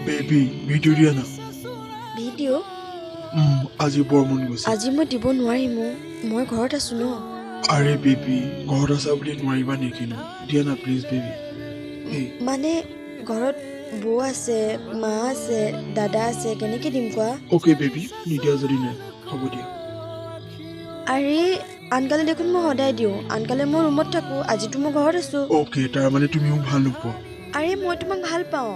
Baby, video' দিয়া না। Video'? আজি বৰ মন গৈছে। আজি মই দিব নোৱাৰিম অ', মই ঘৰত আছোঁ ন। আৰে বেবী, ঘৰত আছা বুলি নোৱাৰিবা নেকি নো? দিয়া না প্লিজ বেবী, এই। মানে ঘৰত বৌ আছে, মা আছে, দাদা আছে, কেনেকৈ দিম কোৱা? অ'কে বেবী, নিদিয়া যদি নাই, হ'ব দিয়া। আৰে, আনকালে দেখোন মই সদায় দিওঁ, আনকালে মই ৰুমত থাকোঁ, আজিতো মই ঘৰত আছোঁ। অ'কে, তাৰমানে তুমি মোক ভাল নোপোৱা? আৰে, মই তোমাক ভাল পাওঁ।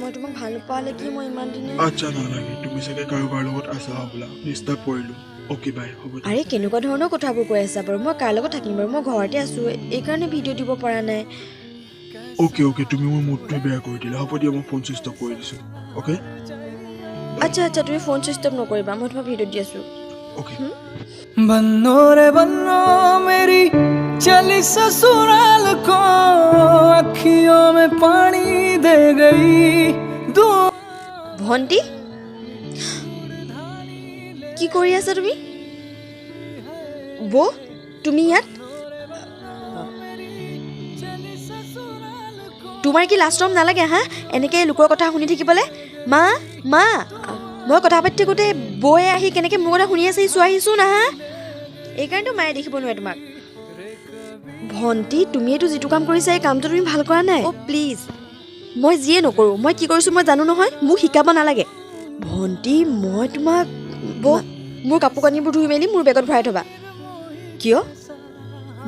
মই তোমাক ভাল নোপোৱালৈকে মই ইমান দিনে আচ্ছা, নালাগে, তুমি চাগে কাৰোবাৰ লগত আছা হ'বলা, ডিষ্টাৰ্ব কৰিলোঁ। অ'কে বাই, হ'ব দিয়া। আৰে, কেনেকুৱা ধৰণৰ কথাবোৰ কৈ আছা বাৰু? মই কাৰ লগত থাকিম বাৰু? মই ঘৰতে আছোঁ, এইকাৰণে ভিডিঅ' দিব পৰা নাই। অ'কে অ'কে, তুমি মোৰ মুডটোৱে বেয়া কৰি দিলা। হ'ব দিয়া, মই ফোন চুইচ অফ কৰি দিছোঁ, অ'কে? আচ্ছা আচ্ছা, তুমি ফোন চুইচ অফ নকৰিবা, মই তোমাক ভিডিঅ' দি আছোঁ। অ'কে। बन्नो रे बन्नो, मेरी चली ससुराल को, अखियों में पानी दे गई दू। ভণ্টি, কি কৰি আছা তুমি? বৌ, তুমি ইয়াত? তোমাৰ কি লাজ চৰম নালাগে হা, এনেকৈ লোকৰ কথা শুনি থাকিবলৈ? মা, মা, মই কথা পাতি থাকোঁতে বৌয়ে আহি কেনেকৈ মোৰ কথা শুনি আছে, চোৱাহিচোন আহা। এইকাৰণেতো মায়ে দেখিব নোৱাৰে তোমাক। ভণ্টি, তুমি এইটো যিটো কাম কৰিছা, এই কামটো তুমি ভাল কৰা নাই। অ' প্লিজ, মই যিয়ে নকৰোঁ, মই কি কৰিছোঁ মই জানো নহয়, মোক শিকাব নালাগে। ভণ্টি, মই তোমাক, বৌ, মোৰ কাপোৰ কানিবোৰ ধুই মেলি মোৰ বেগত ভৰাই থ'বা। কিয়?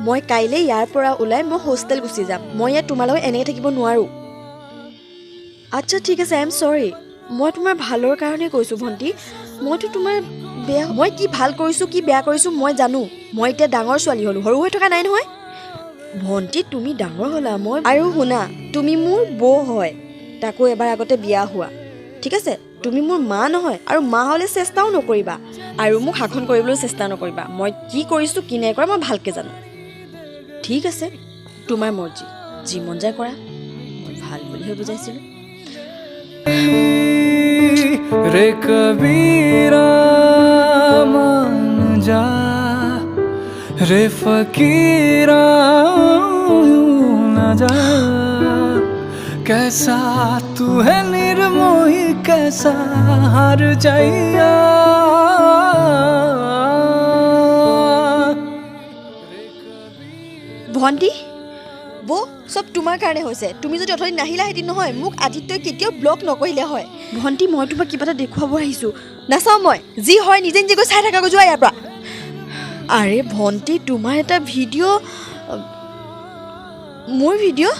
মই কাইলৈ ইয়াৰ পৰা ওলাই মই হোষ্টেল গুচি যাম। মই ইয়াত তোমাৰ লগত এনেকৈ থাকিব নোৱাৰোঁ। আচ্ছা, ঠিক আছে, I am চৰি। মই তোমাৰ ভালৰ কাৰণে কৈছোঁ ভণ্টি, মইতো তোমাৰ বেয়া, মই কি ভাল কৰিছোঁ কি বেয়া কৰিছোঁ মই জানো। মই এতিয়া ডাঙৰ ছোৱালী হ'লোঁ, সৰু হৈ থকা নাই নহয়। ভণ্টি, তুমি ডাঙৰ হ'লা, মই আৰু শুনা, তুমি মোৰ বৌ হয়, তাকো এবাৰ আগতে বিয়া হোৱা, ঠিক আছে? তুমি মোৰ মা নহয়, আৰু মা হ'লে চেষ্টাও নকৰিবা, আৰু মোক শাসন কৰিবলৈ চেষ্টা নকৰিবা। মই কি কৰিছোঁ কি নাই কৰা মই ভালকৈ জানো। ঠিক আছে, তোমাৰ মৰ্জি, যি মন যায় কৰা। মই ভাল বুলিহে বুজাইছিলোঁ। रे कबीरा, मान जा रे फकीरा, यूं न जा। कैसा तू है निर्मोही, कैसा हार जाइया। ভণ্টি, বৌ, চব তোমাৰ কাৰণে হৈছে। তুমি যদি অথনি নাহিলাহেঁতেন নহয়, মোক আদিত্যই কেতিয়াও ব্লক নকৰিলে হয়। ভণ্টি, মই তোমাক কিবা এটা দেখুৱাব আহিছোঁ। নাচাওঁ মই, যি হয় নিজে নিজে গৈ চাই থাকাগৈ, যোৱা ইয়াৰ পৰা। আৰে ভণ্টি, তোমাৰ এটা ভিডিঅ', মোৰ ভিডিঅ'।